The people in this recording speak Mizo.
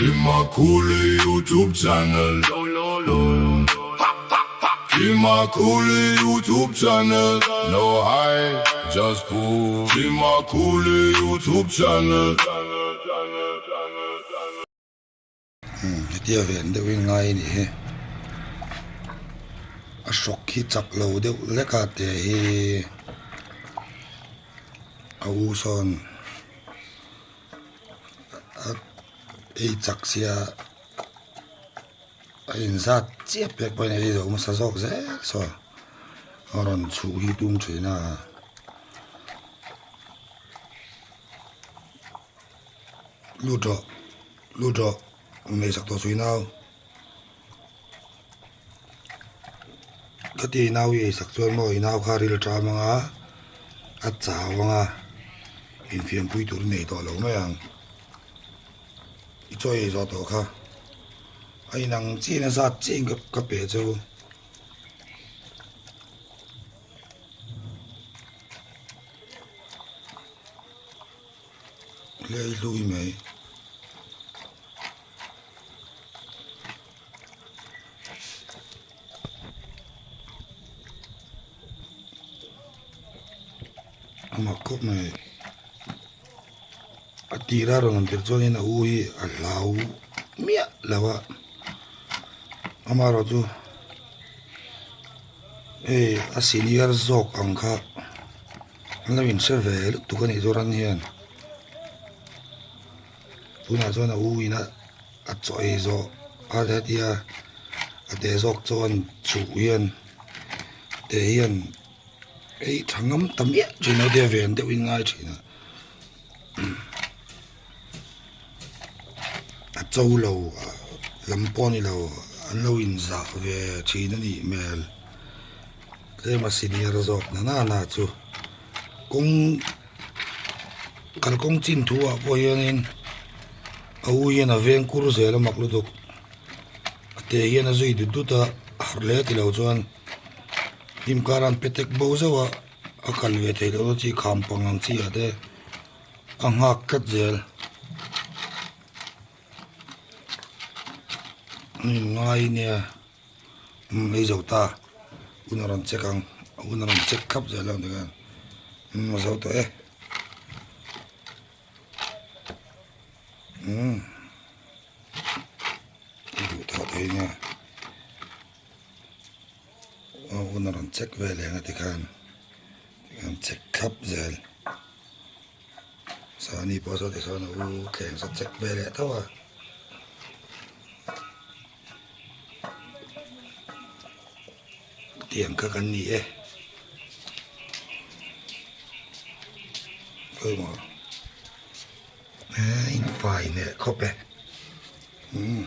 Kimakuli YouTube channel Kimakuli YouTube channel No high, just cool Kimakuli YouTube channel Hetia ven deuhin ngai a nih hi a hrawk hi chak lo deuh lek a te hi a u sawn a ei chak sia a inzat chiah pek pawhin a ei zo hmasa zawk zel saw a rawn chhuh hi tum thin a. Lut rawh lut rawh ngaihsak tawh chu i nau khati i nau i eisak chuan maw i nau kha ril ṭam anga a chau anga infiampui tur i nei tawh lo mai ang i chaw ei zawh tawh kha a inang chiin a zat chiin ka pe che u. Hlei hlui mai. A mak khawp mai. A tira rawn awm tir chuanin a u hi a hlau miah lo a. Amaherawh chu hei a senior zawk ang kha. An lo inhre ve lutuk a nih chu ran hian tunah chuan a u in a a chaw ei zawh a hetia a te zawk chuan chhuh hian te hian ei tha ngam ta miah thin a tia ven deuh in ngai thin a a cho lo lam pawh a ni lo an lo inzah ve thin a nih hmel. Tlem a senior zawk na nana chu kawng kalkawng chin thu ah pawh hianin a u hian a veng kur zel a mak lutuk a te hian a zui dut dut a a harh hle tilo chuan hnim kar an pe tek bo zeuh a a kal ve theih loh na chi kham pang ang chi ah te a nghak tlat zel. Ngai nia. Umm ei zo ta hun a rawn check ang hun a rawn check thlap zel ang tikhan umm a zo tawh e umm i duh thawh thei nia aw hun a rawn check vel eng a tikhan tikhan check thlap zel sani pawh saw tisawn a u thleng saw check vel leh tho a. Tiang kha kan ni e pawimawh e in fai hneh khawp e umm.